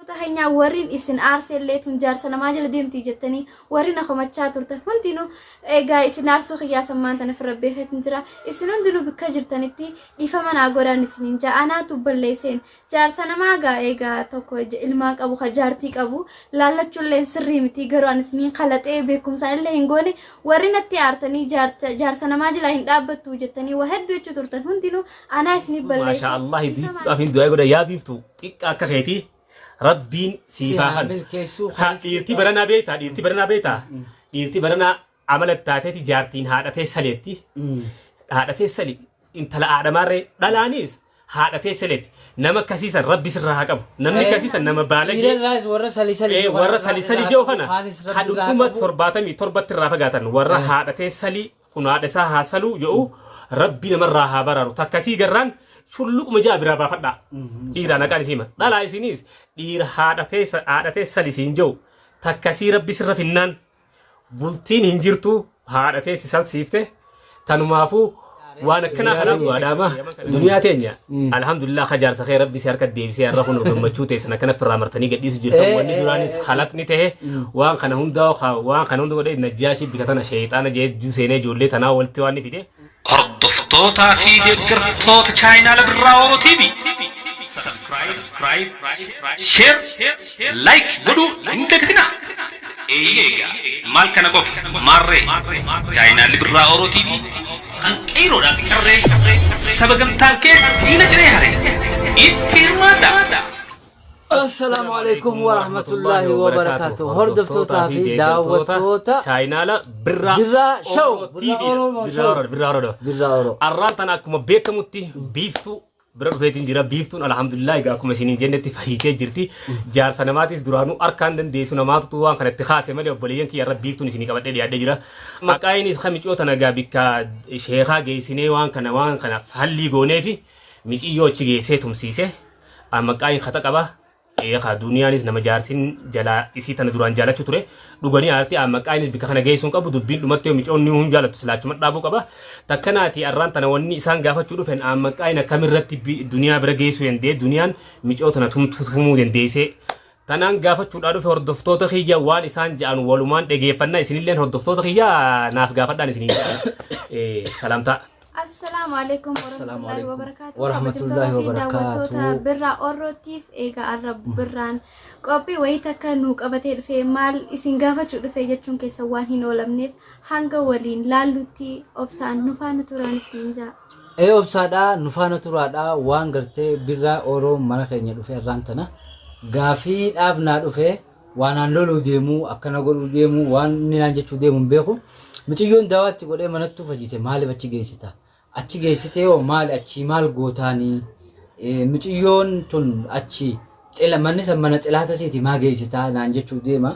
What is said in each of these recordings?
Hordoftoota keenyaa warriin isin aarseellee tun jaarsa namaa jala deemtii jettanii warri na komachaa turtan hundinuu egaa isin aarsuu kiyyaa sammaan tana firra beekeetin jira. Isin hundinuu bikka jirtanitti dhiifama naa godhaan isiniin jaa anaatu balleesseen jaarsa namaa gaa egaa tokko ilmaan qabu ka jaartii qabu laallachuulleen sirrii miti garuu ani isiniin kalaxee beekumsaan illee hin goone warri natti aartanii jaarsa namaa jalaa hin dhaabbattu jettanii waa hedduu jechuu turtan hundinuu anaa isiniif balleessee Maashaa Allah dhiifama biiftuudhaaf hin du'aa godha yaa biiftuu xiqqa akka keetii rabbiin Si siif haa haa kanu. milkeessuu Ha kanis dhiirti baranaa beektaa dhiirti baranaa beektaa dhiirti baranaa amala taateeti jaartiin haadhatee saleetti haadhatee sali intala haadhamaarree dhalaanis haadhatee saleetti nama akkasiisan rabbi sirraa haa qabu namni akkasiisan nama baalagee Dhiirarraas warra sali sali ee jiru kana warra sali sali irraa jiru qabu, kana kaanis rabbi irraa hadhuma qabu. 77tti irraa fagaatan warra haadhatee salii kun haadha isaa haa saluu jedhu rabbi namarraa haa baraaru takkasii garraan shulluquma ja'a biraa baafadhaa dhiiraa naqaan isii hima dhalaa isinis dhiira haadhatee sali siin jedhu takkasii rabbi sirra finnaan bultiin hin jirtu haadha tee si salsiifte tanumaafuu waan akkanaa kana dhugaadhaama duniyaa teenya alhamdulillah ka jaarsa kee rabbi si harka deebisee har'a kun gammachuu teessan akkana firraa martanii gadhiisu jirtan wanni duraanis halaqni ta'e waan kana hundaa waan kana hunda godhee najjaashii bika tana sheexaana jee seenee ijoollee tanaa walitti waan ni fide Hordoftootaa fi deeggartoota chaayinaala Birraa Oro TV Subscribe, Share, Like godhuu hin dagatinaa. Eeyyee egaa maal kana qofa maarree chaayinaalli Birraa Oro TV kan qeeyroodhaa fi qarree saba gamtaan kee diina ciree hare itti hirmaadhaa. Assalaamu alaikum warahmatullahi wabarakatuh. Hordoftootaa fi daawwattoota chaayinaala Birraa Birraa Show. Oro Birraa TV. Oromoo Birraa Show. Oro Birraa Oro Birraa Oro. Arraan tana akkuma beekamutti biiftuu bira dhufeetiin jira. Biiftuun alhamdulillah egaa akkuma isiniin jennetti fayyitee jirti. Jaarsa namaatis duraanuu harkaan dandeessu namaatu waan kanatti kaase malee obboleeyyan kiyya irra biiftuun isinii qabadhee dhiyaadhee jira. Maqaayinis kamicoo tana egaa bikka sheekaa geessinee waan kana hallii goonee fi miciyyoo achi geessee tumsiise. Maqaayin kata qaba. Eekaa duniyaanis nama jaarsin jalaa isii tana duraan jaalachuu ture dhuganii aarti maqaanis bika kana geessuun qabu dubbiin dhumattee micoonni hun jaalattu silaachuma dhaabuu qaba takkanaati arraan tana wanni isaan gaafachuu dhufen maqaayin akkamirratti duniyaa bira geessuu danda'e duniyaan micoo tana tumuu dandeessee tanaan gaafachuudhaa dhufe hordoftoota kiyya waan isaan ja'an walumaan dhageeffannaa isinilleen hordoftoota kiyya naaf gaafadhaan isiniin jedhan salaamtaa. Assalaamu alaikum Assalaamu warahmatullahi alaikum wabarakaatuh. warahmatullahi Kabajamtoota fi wabarakaatuh. daawwattoota Birraa Orrootiif egaa arra Birraan qophii wayii takka nuu qabatee dhufe maal isin gaafachuu dhufe jechuun keessa waan hin oolamneef hanga waliin laallutti obsaan nu faana turaan isiniin jaa. Ee obsaadhaa nu faana turaadhaa waan gartee Birraa Oroo mana keenya dhufe irraan tana gaafii dhaaf naa dhufe waan aan loluu deemu akkana godhuu deemu waan inni naan jechuu deemu hin beeku. Miciyyoon dawaatti godhee manattuu fayyite maaliif achi geessita? Achi geessitee hoo maali achii maal gootaanii? Miciyyoon tun achi xila manni san mana xilaata siiti maa geessitaa naan jechuu deema.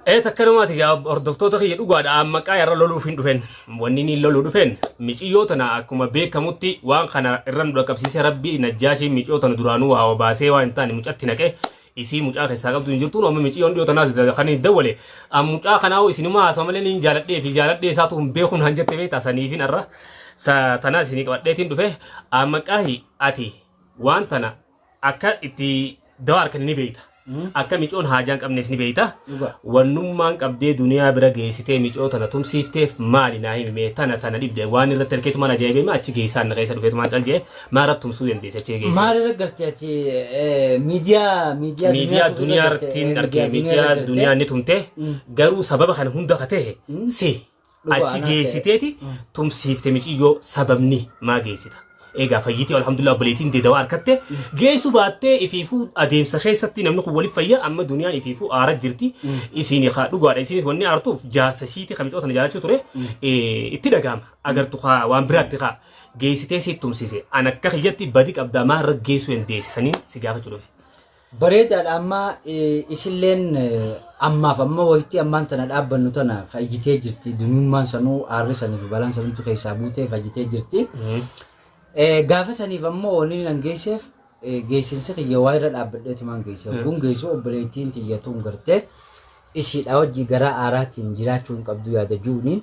Ee takkanumaati gaa hordoftoota kiyya dhugaadha maqaa irra loluuf hin dhufen wanni inni loluu dhufen miciyyoo tana akkuma beekamutti waan kana irra nu dhaqqabsiise rabbi najjaashii miciyyoo tana duraanuu waa baasee waan hin taane mucatti naqe isii mucaa keessaa qabdu hin jirtu amma miciyyoon dhiyoo tanaas kan hin dawwale an mucaa kanaa isinuma haasawaa malee niin jaaladhee fi jaaladhee isaatu hin beekuun han jette beektaa saniifin arra tanaas isinii qabadheetiin dhufe amma qaahi ati waan tana akka itti dawaa harkan ni beekta. Akka micoon haajaan qabnes ni beekta. Dhugaa. Wannummaan qabdee duniyaa bira geessitee micoo tana tumsiifteef maali naa himi mee tana tana dhibde waan irratti harkeetumaan ajaa'ibee maa achi geessaan na keessa dhufeetumaan cal jee maa irratti tumsuu dandeesse achi geessee. Maal irra garte ati miidiyaa miidiyaa Miidiyaa duniyaa irratti argee miidiyaa duniyaa ni tumte garuu sababa kana hunda ka ta'e si Dhugaa achi anaa ta'e. geessiteeti tumsiifte miciyyoo sababni maa geessita. Egaa fayyitii alhamdulillah obboleettiin dee dawaa harkatte geessu baattee ifiifuu adeemsa keessatti namni kun waliif fayya amma duniyaan ifiifuu aara jirti isiin haa dhugaadha isiinis wanni aartuuf jaarsa isiiti kan micoo tana jaalachuu ture itti dhaga'ama agartu haa waan biraatti haa geessitee si tumsise an akka kiyyatti badi qabdaa maa irra geessuu dandeesse saniin si gaafachuu dhufe. Bareedaadha amma isilleen ammaaf amma waytii ammaan tana dhaabbannu tana fayyitee jirti duniyummaan sanuu aarri sanii fi balaan sanumtu keessaa buutee fayyitee jirti. Gaafa saniif ammoo wanni nan geesseef geessinsi kiyya waa irra dhaabbadheetumaan geesse. Hogguun geessu obboleettiin tiyya tun gartee isiidha wajji garaa aaraatiin jiraachuu hin qabdu yaada juuniin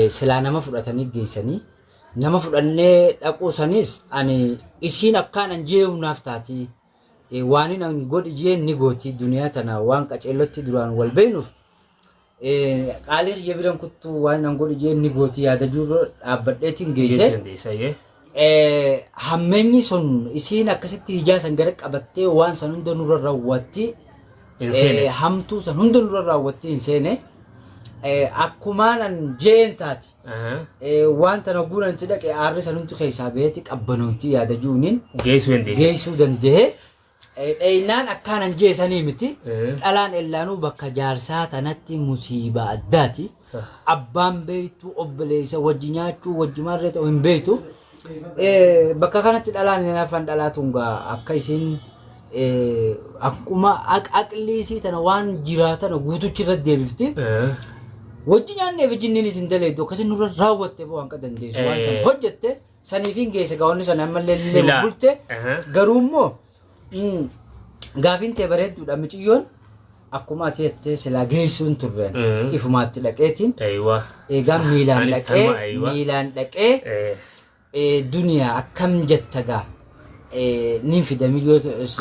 silaa nama fudhatanii geessanii nama fudhannee dhaquu sanis ani isiin akkaan an jeewu naaf taatii. Waan hin godhi jeen ni gooti duniyaa tana waan qaceellotti duraan wal beeknuuf qaalii kiyya biran kuttuu waan hin godhi jeen ni gooti yaada jiru dhaabbadheetiin geesse. Geessuu dandeessa ayyee. Hammeenyi sun isiin akkasitti hijaa san gara qabattee waan san hunda nurra raawwatti. Hin seene. Hamtuu san hunda nurra raawwatti hin seene. Akkumaan an jeen taati. Waan tana guuran itti dhaqe aarri san hundi keessaa baheeti qabbanooti yaada jiruuniin Geessuu dandeessa. Geessuu danda'e. Dheeynaan akkaan an jee sanii miti. Dhalaan ellaanuu bakka jaarsaa tanatti musiibaa addaati. Abbaan beektu obboleessa wajji nyaachuu wajji marree ta'u hin beektu. Bakka kanatti dhalaan hin hafan dhalaa tun gaa akka isiin akkuma aqlii isii tana waan jiraa tana guutuchi irra deebifti. Wajji nyaannee fi jinniin isin daleeddu akkasiin nurra raawwatte waan ka dandeessu waan san hojjette saniif hin geesse gaa'onni sana ammallee illee Silaa. bulte. Garuu immoo gaafiin tee bareedduudha miciyyoon akkuma ati jettee silaa geessuun turreen ifumaatti dhaqeetiin Eeywa. eegaa miilaan Anis dhaqee tanuma eeywa. miilaan dhaqee duniyaa akkam jetta gaa niin fida miyyoo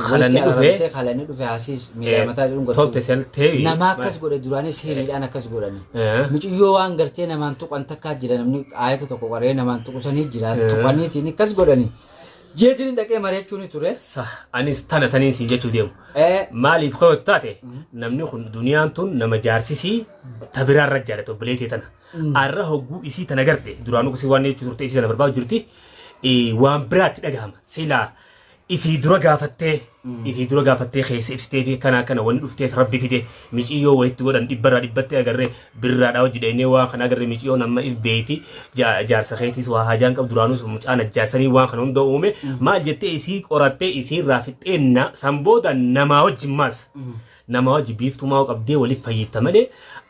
Kalanni dhufe. kalanni dhufe hasiis miilaa mataa jedhuun Tolte seltee. Nama akkas godhe duraanis hiriidhaan akkas godhani. Mucayyoo waan gartee namaan tuqan takkaa jira namni aayata tokko qaree namaan tuqu sanii jira tuqaniitiin akkas godhani. Jeetiin dhaqee mari'achuu ni ture. Sah anis tana taniin siin jechuu deemu. Maaliif koo taate namni kun duniyaan tun nama jaarsisii ta biraarra jaalate obboleettii tana. Arra hogguu isii tana garte duraanuu kusii waan jechuu turte isii tana barbaadu jirti. Waan biraatti dhagahama. Silaa ifii dura gaafattee ifii dura gaafattee keessa ibsitee fi kana kana wanni dhuftees rabbi fide miciyyoo walitti godhan dhibbarraa dhibbatti agarree birraadhaa hojii dhaynee waan kana agarree miciyyoon amma if beeyti jaarsa keetiis waa haajaan qabdu duraanuus mucaan ajjaasanii waan kana hunda uume maal jettee isii qorattee isii irraa fixxee na san booda namaa wajjin maas namaa wajji biiftuu maa qabdee waliif fayyifta malee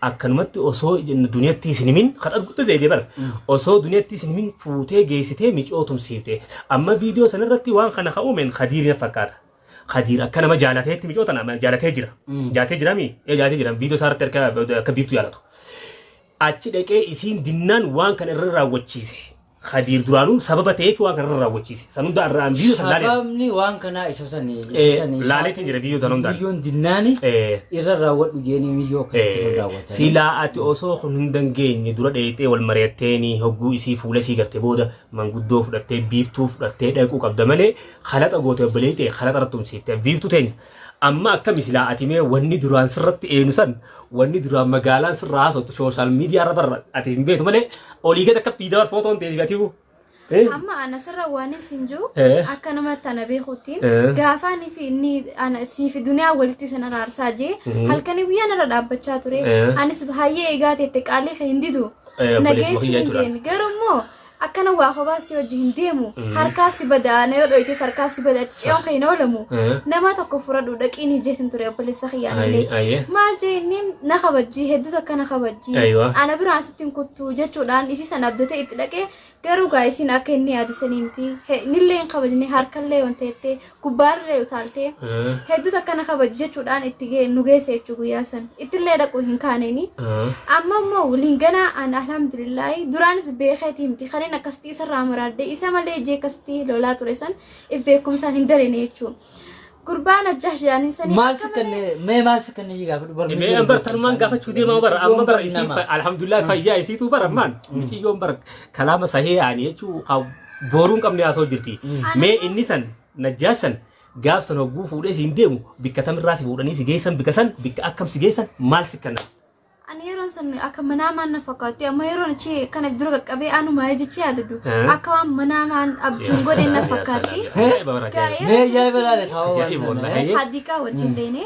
akkanumatti osoo duniyatti isin himin kaxar guddaa ta'e bara osoo duniyatti isin himin fuutee geessitee micoo tumsiifte amma viidiyoo sanarratti waan kana ka uumeen Khadiir na fakkaata. Khadiir akka nama jaalateetti micoo tana jaalatee jira. Jaalatee jira mi? Ee jaalatee jira viidiyoo isaarratti akka biiftuu jaalatu. Achi dhaqee isiin dinnaan waan kana irra raawwachiise. Khadiir duraanuu sababa ta'eef waan kana irra raawwachiise. San hunda irraan viidiyoo san laalee. Sababni waan kanaa isa sanii. Isa sanii. Laaleetiin jira viidiyoo tan hundaan. Miyyoon dinnaani irra raawwadhu jeenii miyyoo akkasitti irra raawwatanii. Silaa ati osoo kun hin dandeenye dura dheeyxee wal mari'atteeni hogguu isii fuula isii garte booda manguddoo fudhattee biiftuu fudhattee dhaquu qabda malee kalaxa goote obboleettee kalaxa irratti tumsiifte biiftuu teenya. Amma akkami silaa ati mee wanni duraan sirratti eenu san wanni duraan magaalaan sirraa haasoftu sooshaal miidiyaa irra barra ati hin beektu malee olii gad akka fiidaa footoon teeti atiyu. Amma ana sirra waan isin jiru akka nama tana beekuttiin gaafaan fi inni ana sii fi duniyaa walitti isin araarsaa jee halkanii guyyaan irra dhaabbachaa ture. Anis hayyee eegaa teette qaalii kee hin didu. Obboleessuma Nageessi kiyya hin jechuudha. jeen garuu immoo Akkana waa kophaa si wajji hin deemu. Harkaa si bada na yoo dhoytes harkaa si bada ce'oon kan hin oolamu. Nama tokko fudhadhu dhaqii ni jeetin ture obboleessa kiyyaan illee. Ayyee. Maal jee inni na kabajji hedduu takka na kabajji. Aywa. Ana biraan sitti hin kuttu jechuudhaan isii sana abdatee itti dhaqee garuu gaa isiin akka inni yaadisanii miti. Nillee hin kabajne harkallee wanta jettee gubbaarree utaaltee hedduu takka na kabajji jechuudhaan itti nu geesse jechuu guyyaa san. Ittillee dhaquu hin kaaneeni. Amma immoo waliin ganaa an alhamdulillaahi duraanis beekeetii miti kanin akkasitti isarraa maraadde isa malee ijee akkasitti lolaa ture san if beekumsaan hin darene jechuun. Gurbaan ajjaash jedhanii sanii Maal akka si malee kenne mee maal si kenne gaafadhu bar Mee an bar tanumaan gaafachuu deemaa bara amma bara isii alhamdulillah fayyaa isiituu bara ammaan miciyyoon bara kalaama sahee yaani jechuu booruu hin qabne haasoo jirti. Mee inni san najjaash san gaaf san hogguu fuudhee siin deemu bikka tamirraa si fuudhanii si geessan bikka san bikka akkam si geessan maal si kennan. Ani yeroon san akka manaamaan na fakkaatti amma yeroon achi kana dura qaqqabee anuma jechi yaadadhu akka waan manaamaan abjuun godhe na fakkaatti. Mee ajaa'iba laale kaawwa Ajaa'iba waan wallahi. Hadiiqaa wajjin deene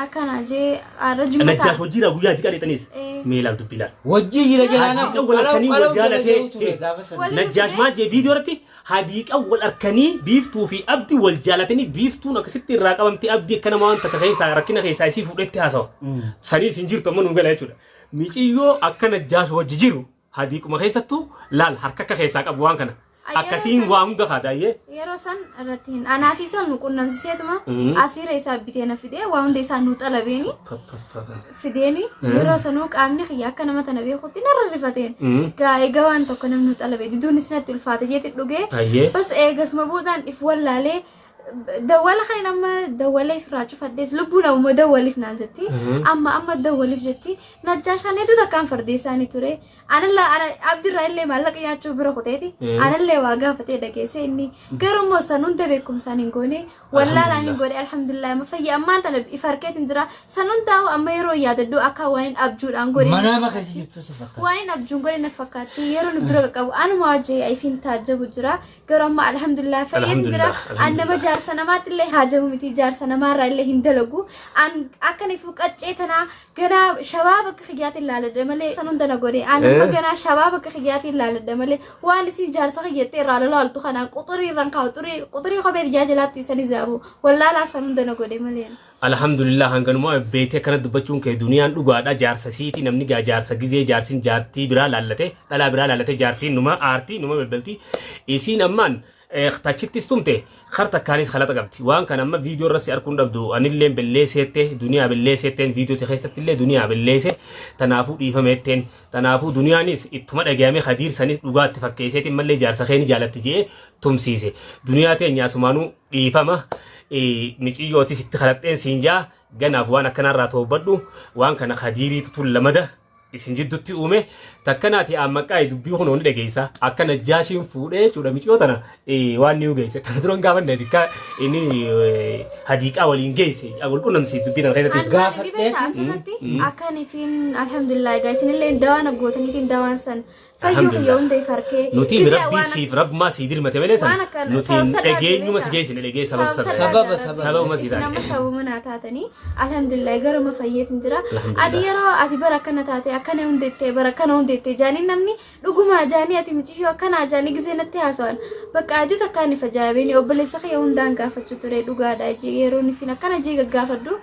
akkana jee har'a jimmata. Najjaash hojiirraa guyyaa hadiiqaa dheexaniis mee ilaal dubbii ilaal. Wajjii jira jalaana Hadiiqa wal harkanii wal jaalatee. ture gaafa sana. Wal- Najjaash maal jee viidiyoo irratti hadiiqa wal harkanii biiftuu fi abdi wal jaalatanii biiftuun akkasitti irraa qabamtee abdii akka nama waan takka keessaa rakkina keessaa isii fuudhetti haasawa. Sanii isin jirtu amma nuu gala jechuudha. Miciyyoo akka Najjaash wajji jiru hadiiquma keessattuu laal harka akka keessaa qabu waan kana. Akkasiin waa hunda kaataayyee. Yeroo san irratti hin anaa fi sol nu qunnamsiseetuma asiira isaa bitee na fidee waa hunda isaa nu xalabeeni fideeni yeroo sanuu qaamni kiyya akka nama tana beekutti narra rifateen gaa egaa waan tokko namni nu xalabe diduunis natti ulfaate jeeti dhugee Ayyee. bas eegasuma boodaan if wallaalee Dawwala kan amma dawwaleef irraa cufadhees lubbuu namummaa dawwaliif naan jetti. Amma amma dawwaliif jetti. Najjaash kan hedduu takkaan fardeessaanii ture. Analla ana abdirraa illee maallaqa nyaachuu bira kuteeti. Anallee waa gaafatee dhageesse inni. Garuu immoo san hunda beekumsaan hin goone. Wallaalaan hin godhe alhamdulillah amma fayya ammaan tana ifa harkeetiin jira. San hundaa'u amma yeroo yaadadhu akka waan hin abjuudhaan godhe. Manaama keessa jirtu si fakkaata. Waan hin abjuun godhe na fakkaatti yeroo nuuf dura qaqqabu anuma wajjin ifiin taajjabu jira. Garuu amma alhamdulillah fayyeen jira. Alhamdulillah, An nama jaarsa namaatti illee haajamu miti jaarsa namaarraa illee hin dalagu. An akka nifu qaccee tanaa ganaa shabaaba akka kiyyaatiin laaladha malee san hunda na godhe. An amma ganaa shabaaba akka kiyyaatiin laaladha malee waan isin jaarsa kiyyattee irraa lolaaltu kanaan quxurii irraan kaa'u xurii quxurii kophee ijaa jalaattu isani zaabu. Wallaalaa san hunda na godhe malee. Alhamdulillah hanganuma beetee akkana dubbachuun kee duniyaan dhugaadha jaarsa siiti namni gaa jaarsa gizee jaarsin jaartii biraa laallate dhalaa biraa laallate jaartiin numa aartii numa belbelti isiin ammaan tachittis tumte kar takkaanis kalaxa qabdi waan kana amma viidiyoo irra si arguun dhabdu anilleen belleeseette duniyaa belleeseetteen viidiyoo keessatti illee duniyaa belleese tanaafuu dhiifameetteen tanaafuu duniyaanis ittuma dhagayame Khadiir sanis dhugaatti fakkeesseetiin mallee jaarsa keeni jaalatti je'ee tumsiise duniyaa teenya asumaanuu dhiifama miciyyootis itti kalaxxeen siin jaa ganaaf waan akkanaarraa toobadhu waan kana Khadiiriitu tun lamada isin jiddutti uume takkanaati ammaqqaa dubbii kun ni dhageessa akka Najjaashiin fuudhee jechuudha miciyyoo tana waan ni geesse tana duran gaafanne dikka inni hadiiqaa waliin geesse wal qunnamsiis dubbii tana keessatti. Gaafadheeti. Asirratti akka nifiin alhamdulillah egaa isinillee dawaan gootaniitiin dawaan san fayyuu kiyya hunda if harkee. Nuti Gizee rabbii siif rabbumaa sii dirmate malee san Waan akkana nuti sabab sadhaa dhageenyuma si beektaa? geessine dhagee sabab Sabab sabab. Sababa sababa. Sababuma sii Isin taane. amma sababuma naa taatanii alhamdulillah garuma fayyeetin jira. Alhamdulillah. Ani yeroo ati bara akkana taate akkana hundeette bara akkana hundeette jaanii namni dhugumaa jaanii ati muciyyoo akkanaa jaanii gizee natti haasawan bakka aduu takkaan ifa jaabeeni obboleessa kiyya hundaan gaafachuu ture dhugaadha jee yeroo nifin akkana jee gaggaafadhu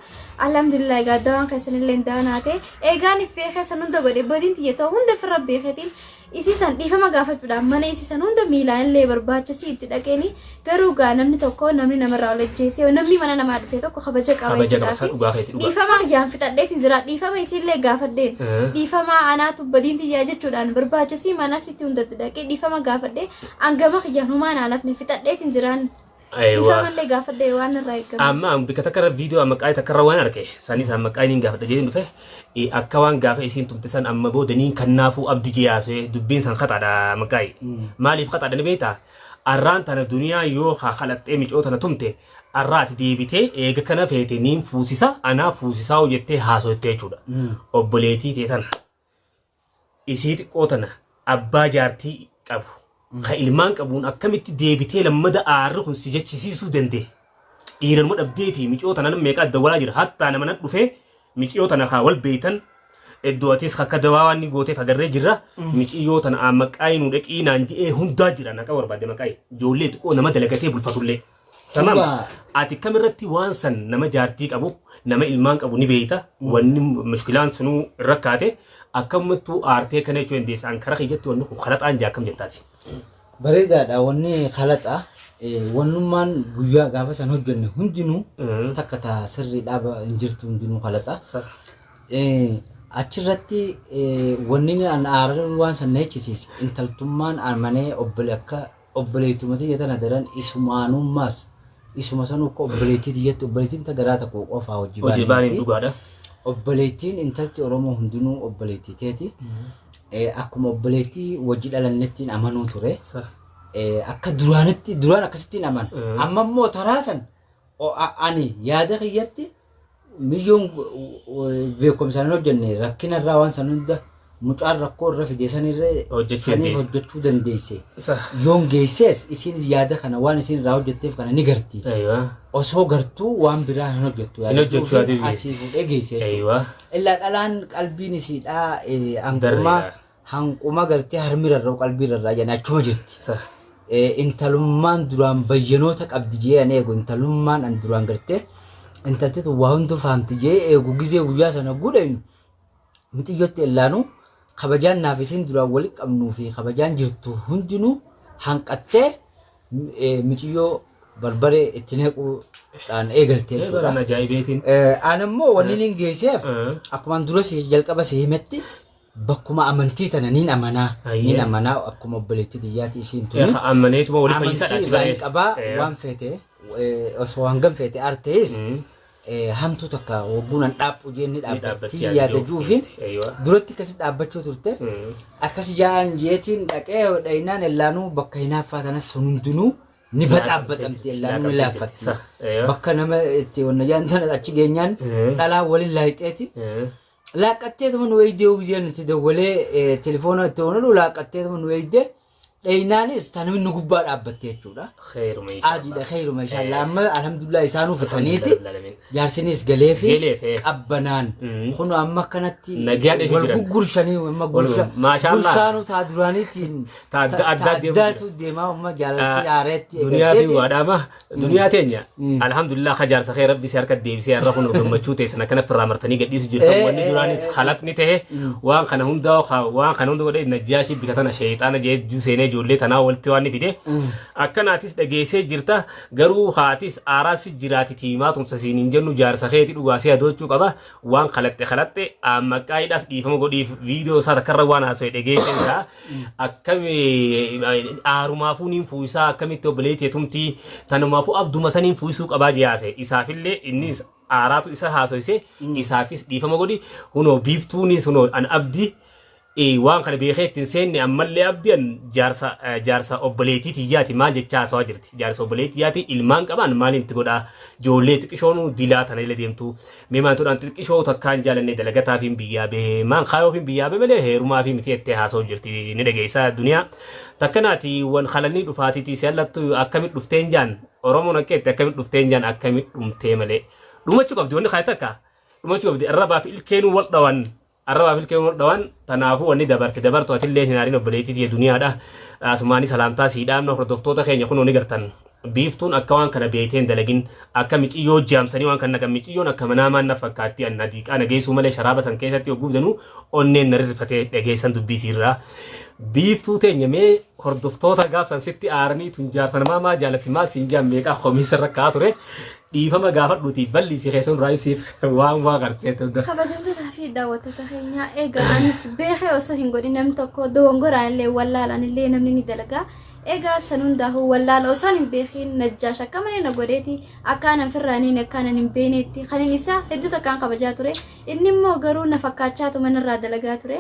alhamdulillah egaa dawaan keessanillee dawanaa ta'e eegaan if beekee san hunda godhe badiin tiyya ta'u hunda firra beekeetiin isii san dhiifama gaafachuudhaan mana isii san hunda miilaan illee barbaachisii itti dhaqeeni garuu gaa namni tokko namni namarraa ol ajjeesee namni mana namaa dhufe tokko kabaja qaba Kabaja qaba jechuudhaafi san dhugaa keeti dhugaa. dhiifama yaan fixadheetiin jira dhiifama isiillee gaafadheen dhiifama anaatu badiin tiyyaa jechuudhaan barbaachisii mana sitti hundatti dhaqee dhiifama gaafadhee hangama kiyyaan humaa naan hafne fixadheetiin jiraan Aywa. dhiifamallee gaafadhee waan irraa eegamu. Amma bika takka irra viidiyoo amma qaayii takka irra waan arge sanis amma qaayii niin gaafadha jedheen dhufe akka waan gaafa isiin tumte san amma booda niin kannaafuu abdi jiyaasee dubbiin san khaxaadha amma qaayii. Maaliif khaxaadha ni beektaa? Arraan tana duniyaa yoo haa khalaxxee micoo tana tumte arraa ati deebitee eega kana feete niin fuusisa anaa fuusisaa jettee haasoitte jechuudha. Obboleetii tee tana isii xiqqoo tana abbaa jaartii qabu ka ilmaan qabuun akkamitti deebitee lammada aarri kun si jechisiisuu danda'e. Dhiiranuma dhabdee fi micoo tana nama meeqa adda walaa jira. Hattaa nama nan dhufee miciyoo tana kaa wal beeytan iddoo atis akka dawaa waan ni gooteef agarree jirra. Miciyoo tana maqaa nu dhaqii naan je'ee hundaa jira naqa barbaade maqaa ijoollee xiqqoo nama dalagatee bulfatullee. Tamam. Dhugaa. Ati kamirratti waan san nama jaartii qabu nama ilmaan qabu ni beeyta wanni mushkilaan sunuu irra kaate akkamittuu aartee kana jechuu dandeessa an kara kiyyatti wanni kun kalaxaan jaa akkam jettaati. Bareedaadha wanni kalaxa wannummaan guyyaa gaafa san hojjenne hundinuu takka taa sirrii dhaaba hin jirtu hundinuu kalaxa. Achirratti wanni an aaran waan san na jechisiise intaltummaan amanee obbole akka obboleettuma tiyya tana daran isumaanummaas isuma sanuu akka obboleettii tiyyatti obboleettiin ta garaa tokko qofaa hojii Hojii baaniin baaniiti. dhugaadha. Obboleettiin intalti Oromoo hundinuu obboleettii teeti. Akkuma obboleettii wajji dhalannettiin amanuu ture. Akka duraanitti duraan akkasittiin aman. Amma immoo taraa san ani yaada kiyyatti miyyoon beekumsaan hin hojjenne rakkina irraa waan san hunda mucaan rakkoo irra fide sanirra Hojjechuu saniif dandeesse. hojjechuu dandeesse. Yoon geessees isin yaada kana waan isin irraa hojjetteef kana ni garti. Aywa. Osoo gartuu waan biraa hin hojjettu. Hin hojjettu yaaduu geesse. Asii fuudhee geesse jechuudha. Aywa. Illaa dhalaan qalbiin isiidhaa hanquma Darreedha. hanquma gartee harmi rarra'u qalbii rarra'a jedhanii achuma jirti. Intalummaan duraan bayyanoota qabdi jee an eegu intalummaan an duraan gartee intalti tun waa hundu fahamti jee eegu gizee guyyaa sana gudhaynu mixiyyotti illaanu kabajaan naaf isin duraan wali qabnuu fi kabajaan jirtu hundinuu hanqattee miciyyoo barbaree itti naquudhaan eegalte jechuudha. Baraan ajaa'ibeetiin. An immoo wanni niin geesseef akkuma dura si jalqaba si himetti bakkuma amantii tana niin amanaa niin amanaa akkuma obboleettii tiyyaati isiin tuni. Amaneetuma waliin fayyisaadha Amantii achi irraa hin baay'ee. qabaa waan feete Osoo hangam feete aartees hamtuu takka wogguun an dhaaphu jeen ni dhaabbatti yaada juufi duratti akkasi dhaabbachuu turte. Akkas ja'an jeetiin dhaqee dhaynaan ellaanuu bakka hinaaffaa tanas sun hundinuu ni baxaabbaxamti, ellaanuu ni laaffatti. Bakka nama itti wanna ja'an tana achi geenyaan dhalaa waliin laayixeeti. Laaqqatteetuma nu eeydee gizee nuti dawwalee telefoona itti oolu laaqqatteetuma nu eeydee dhaynaanis tanami nu gubbaa dhaabbatte jechuudha. Khayruma inshallah. Ajiidha, khayruma inshallah. Amma alhamdulillah isaanuu fixaniiti. Jaarsinis galeefi Galeef, eh. qabbanaan. Kun amma akkanatti Nagaan ishee wal jiran. guggurshanii amma gursha. Maasha Allah. Gurshaanuu taa duraaniitiin Ta adda addaa deemu addaatu deemaa amma jaalalti haareetti Duniyaa fi eegalteeti. waadhaama. Duniyaa teenya. Alhamdulillah ka jaarsa kee rabbi si harka deebisee har'a kun gammachuu teessan akkana firraa martanii gadhiisu jirtan. Wanni duraanis halaqni ta'e waan kana hunda waan kana hunda godhee najjaashii bika tana sheexaana jee seenee ijoollee tanaa walitti waan ni fide. Akkanaatis dhageessee jirta garuu haatis aaraas jiraati tiimaa tumsa siin hin jennu jaarsa keeti dhugaa si adoochuu qaba waan kalaqxe kalaqxe maqqaayidhaas dhiifama godhiif viidiyoo isaa takkarra waan haasa'e dhageessee isaa akkami aarumaafuu niin fuuyisaa akkamitti obboleettii tumtii tanumaafuu abduma saniin fuuyisuu qabaa jiyaase isaafillee innis aaraatu isa haasoyse isaafis dhiifama godhi. Hunoo biiftuunis hunoo an abdi waan kana beekee ittiin seenne ammallee abdi an jaarsa jaarsa obboleettii tiyyaati maal jechaa haasawaa jirti. Jaarsa obboleettii tiyyaati ilmaan qabaan maaliin itti godhaa, ijoollee xiqqishoonu dilaa tana ila deemtu mee maantuudhaan xiqqishoo takkaan jaalannee dalagataa fi biyyaa bahee maan kaayoo fi biyyaa bahee malee heerumaa fi miti jettee haasawaa jirti ni dhageessaa. Duniyaa takkanaati wan halanii dhufaatiitii si allattu akkamit dhufteen jaan Oromoon akka itti akkamit dhufteen jaan akkamit dhumtee malee dhumachuu qabdi wanni kaayee takka dhumachuu qabdi. Arrabaa fi ilkeenuu wal dhawan, arrabaa fi ilkeenuu wal dhawan. Tanaafuu wanni dabarte dabartu, atillee hin aarin obboleettii tiyya duniyaadha. Asumaanii salaamtaa sii dhaamna. Hordoftoota keenya kunoo ni gartan, biiftuun akka waan kana beekteen dalagin akka miciyyoo jaamsanii waan kana naqan. Miciyyoon akka manaamaan na fakkaatti an hadiiqaa nageessuu malee sharaaba san keessatti hogguu danuu onneen na rirrifatee dhageessan dubbii siirraa. Biiftuu teenya, mee hordoftoota gaafsan sitti aaranii tun jaarsa namaa maa jaalatti maal siin jaan meeqaa komiisa irra ka'aa ture dhiifama gaafadhuuti bal'isii keessan irraa ibsiif waan waa gartee hunda. Kabajamtootaa fi daawwattoota keenya, egaa anis beekee osoo hin godhin namni tokko dogongoraan illee wallaalaan illee namni ni dalagaa. Egaa san hundaafuu wallaala osoo hin beekin najjaash akka malee na godheeti akka anan firraaniin akka anan hin beeknetti kan inni isaa hedduu takkaan kabajaa ture, inni immoo garuu na fakkaachaatu manarraa dalagaa ture.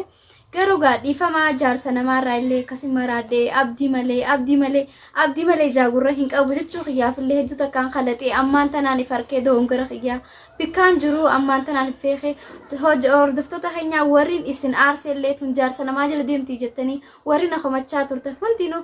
Garuu gaa dhiifamaa jaarsa namaarraa illee akkasii maraadhee abdii malee abdii malee abdii malee jaagurra hin qabu jechuu kiyyaaf illee hedduu takkaan kalaxee ammaan tanaan if harkee dogongora kiyyaa bikkaan jiru ammaan tanaan feekee. Hordoftoota keenyaa, warriin isin aarsee illee tun jaarsa namaa jala deemtii jettanii warri na komachaa turtan hundinuu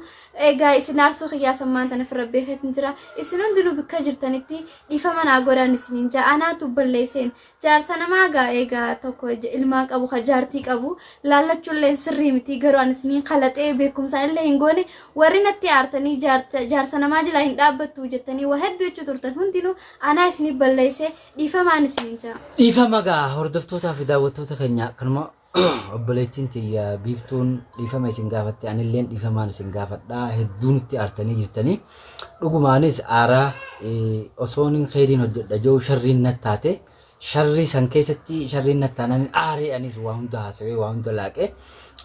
egaa isin aarsuu kiyyaa sammaan tana firra beekeetin jira. Isin hundinuu bikka jirtanitti dhiifama naa godhaan isiniin jaa. Anaatu balleesseen jaarsa namaa gaa egaa tokko ilmaan qabu ka jaartii qabu laallachuullee sirrii miti, garuu ani isiniin kalaxee beekumsaan illee hin goone. Warri natti aartanii jaarsa namaa jalaa hin dhaabbattu jettanii waa hedduu jechuu turtan hundinuu anaa isinii balleessee dhiifamaan isiniin jaa. Dhiifama gaa hordoftootaa fi daawwattoota keenya, kanuma obboleettiin tiyya biiftuun dhiifama isin gaafatte, anilleen dhiifamaan isin gaafadha. Hedduu nutti aartanii jirtanii. Dhugumaanis aaraa osoon kheyriin hojjedha jiru sharriin nattaate. Sharrii san keessatti sharriin nattaanaan aaree anis waa hunda haasawee waa hunda laaqee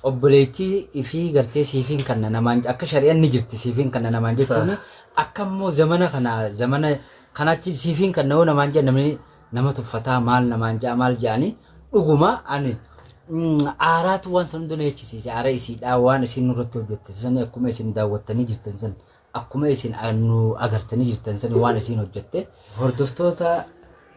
obboleettii fi gartee siifiin kanna namaan akka shari'aan ni jirti siifiin kanna namaan jechuun akka immoo zamana kana zamana kanatti siifiin kanna yoo namaan jedhan namni nama tuffataa maal namaan ja'a maal ja'anii. Dhuguma ani aaraatu waan san hunda na jechisiise, aara isiidhaa waan isiin nurratti hojjette sani akkuma isin daawwattanii jirtan san akkuma isin nu agartanii jirtan sani waan isiin hojjette. Hordoftoota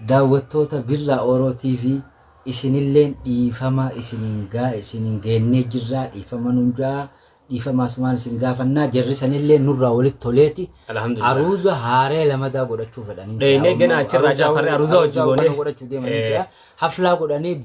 daawwattoota Birraa Oroo TV, isinilleen dhiifama isiniin gaa isiniin geennee jirraa, dhiifama nuun ja'a, dhiifama asumaan isin gaafannaa. Jarri sanillee nurraa walitti toleeti. Alhamdulillah. Aruuza haaree lamadaa godhachuu fedhanii. Dheenee gana achirraa jaafarree aruuza hojii goonee. Godhachuu deemanii si'a haflaa godhanii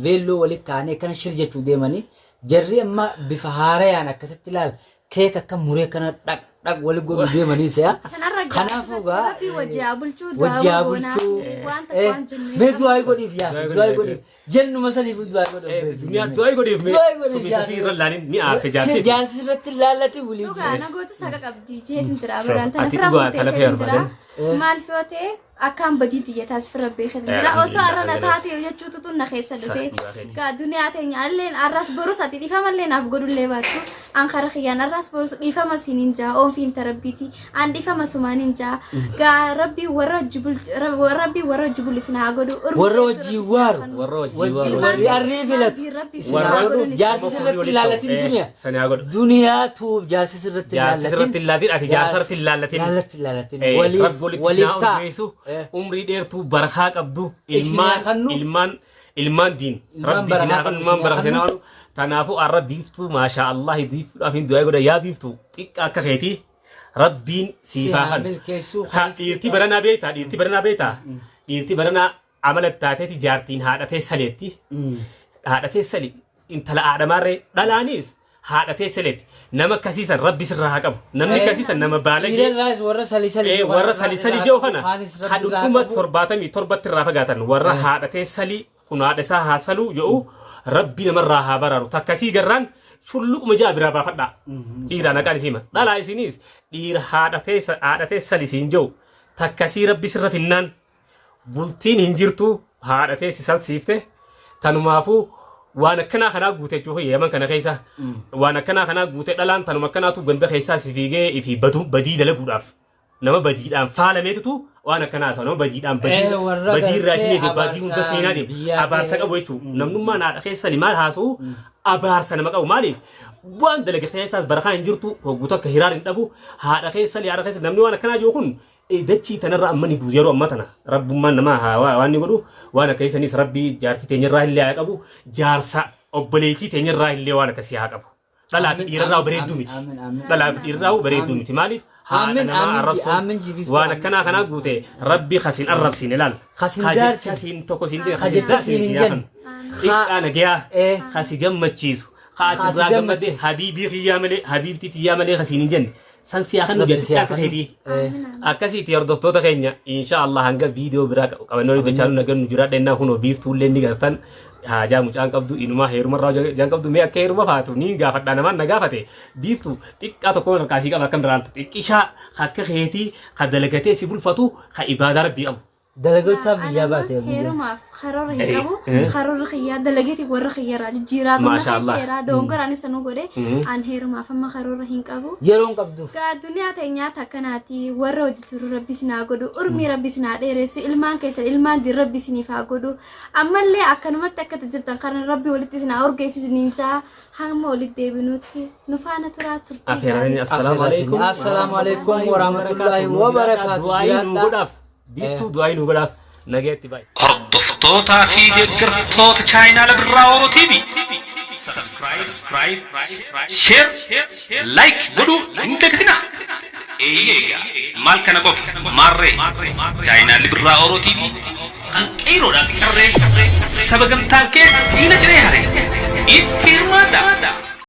veelloo walitti kaa'anii akkana shir jechuu deemanii. Jarri amma bifa haarayaan akkasitti ilaal keeka akka muree kana dhaq dhaq wali godhuu deemanii si'a. Kanarra Kanaafuu gaa Rabbii wajji haa bulchuu. Wajji haa du'aa goonaa bulchuu. waan takka waan jennu. Mee du'aa godhiif yaa, Du'aa du'aa godhiif. godhiif jennuma saniif du'aa godhiif. Duniyaa du'aa godhiif mee. Du'aa godhiif. Tumisa si irra laalin ni aarte jaarsi. Jaarsi irratti laallati wulii. Dhugaa nagoota saqa qabdi jeetin jira baraan tana Ati fira dhugaa tana murteessee jira. barbaadan. Maal yoo ta'e Akkaan badii tiyya taasifirra beekan jira. Osoo har'a na taate jechuutu tun na keessa dhufe. Gaa duniyaa teenya alleen arras borus ati dhiifamallee naaf godhullee baattu. An kara kiyyaan arras borus dhiifama siinin jaa oonfiin tarabbiiti. An dhiifama sumaanin jaa. Gaa rabbii warra jubul rabbii warra jubul isin haa godhu. Warra wajjin waaru. Warra wajjin waaru. Warri arrii filatu. Rabbi isin Warra haa godhu. Jaarsi sirratti ilaalatin duniyaa. Sani haa godhu. Duniyaa tuub jaarsi sirratti Jaarsi sirratti ilaallatin ati jaarsarratti ilaallatin. Jaallatti ilaallatin. Rabbi Waliif walitti waliif isin haa ta'a. urgeessu. Eh. Umrii dheertuu barakaa qabdu Isin haa ilmaan kennu. ilmaan ilmaan diin Ilmaan rabbi isin haa barakaa kennu qabdu ilmaan isin haa barakaa isin haa kennu. kennu. Kanaafuu har'a biiftuu maashaa Allah biiftuudhaaf hin du'aa godha yaa biiftuu xiqqa akka keetii rabbiin Si siif haa haa kennu. milkeessuu. Ha, dhiirti baranaa beektaa dhiirti baranaa beektaa dhiirti baranaa amala taateeti jaartiin haadhatee saleetti haadhatee sali intala haadhamaarree dhalaanis haadhatee saleetti nama akkasiisan rabbi sirraa haa qabu namni akkasiisan nama baalagee Dhiirarraas warra sali sali. Ee, warra sali sali jiru kana Kaanis rabbi irraa hadhuma qabu. 77tti irraa fagaatan warra haadhatee salii kun haadha isaa haa saluu jedhu rabbi namarraa haa baraaru takkasii garraan shulluquma ja'a biraa baafadhaa dhiiraa naqaan isii hima dhalaa isinis dhiira haadhatee sali siin jiru takkasii rabbi sirra finnaan bultiin hin jirtu haadhatee si salsiifte tanumaafuu waan akkanaa kanaa guute jechuun yaman kana keessa waan akkanaa kanaa guute dhalaan tanuma akkanaatu ganda keessaa si fiigee fi badii dalaguudhaaf nama badiidhaan faalameetutu waan akkanaa haasa'u nama badiidhaan badii Eh, warra badii irraa gartee hin badii hunda abaarsaan seenaa deemu biyyaa abaarsa ta'e. qabu jechuudha namnummaan haadha keessani maal haasa'u abaarsa nama qabu maaliif waan dalage keessaas barakaan hin jirtu hogguutu akka hiraar hin dhabu haadha keessani haadha keessa namni waan akkanaa jiru kun dachii tanarra amma ni guutu yeroo amma tana rabbummaan namaa haa waan ni godhu waan akka isanis rabbii jaartii teenyarraa illee haa qabu jaarsa obboleettii teenyarraa illee waan akkasii haa qabu dhalaa fi Aamin, dhiirarraa aamin, bareedduu aamin, miti aamin, aamin. dhalaa fi dhiirarraa bareedduu miti maaliif haadha Aamin, namaa aamin, arrabsuun aamin, jibiiftuu, waan aamin. akkanaa kanaa guute rabbi kasin arrabsiin ilaal Kasin daarsin. kasiin tokko siin jedhe Ka kasin jecha daarsin siin hin siin jenne. hafan xiqqaa nagayaa Eh. kasi gammachiisu Ka kaati ati irraa gammadde gammachiisu. habiibii kiyyaa malee habiibtii tiyyaa malee kasiin hin jenne san siyaa kan Rabbi nuti siyaa akka kennu. keetii Eh. akkasiiti hordoftoota keenya insha Allah hanga viidiyoo biraa qabannoo dachaa nu nagannu jiraadha innaa kunoo biiftuullee ni gartan haajaa mucaan qabdu inumaa heerumarraa jaan qabdu mee akka heeruma faatu ni gaafadha namaan na gaafate biiftu xiqqaa tokko harkaasii qaba akkam irraa xiqqishaa akka keetii ka dalagatee si bulfatu ka ibaadaa rabbii qabu. Dalagootaa biyyaa baate. Heerumaaf karoora hin Eh, qabu. eh. Karoora kiyyaa dalageeti warra kiyyarraa jijjiiraa tunna Maasha Allah. seeraa dogongoraan isa nu godhe Mhm. an heerumaaf amma karoora hin qabu. Yeroon qabduuf. Gaa duniyaa ta'e nyaata akkanaati warra hojjetu rabbi isin haa godhu urmii rabbi isin haa dheeressu ilmaan keessan ilmaan diin rabbi isiniif haa godhu ammallee akkanumatti akka jirtan kana rabbi walitti isin haa urgeessisiniin jaa hamma walitti deebinuutti nu faana turaa turtii Afeeranii assalaamu alaikum. Assalaamu alaikum warahmatullaahi wabarakaatuh. Du'aayii nu Jiraadhaa. godhaaf biiftuu du'aayii nu godhaaf nageetti baay'ee. Hordoftootaa fi deeggartoota chaayinaala Birraa Oromoo TV. Subscribe, share, like godhuu hin dagatinaa. Eeyyee egaa maal kana qofa maarree chaayinaalli Birraa Oromoo TV kan qeeroodhaa fi qarree saba gamtaan kee diina ciree hare itti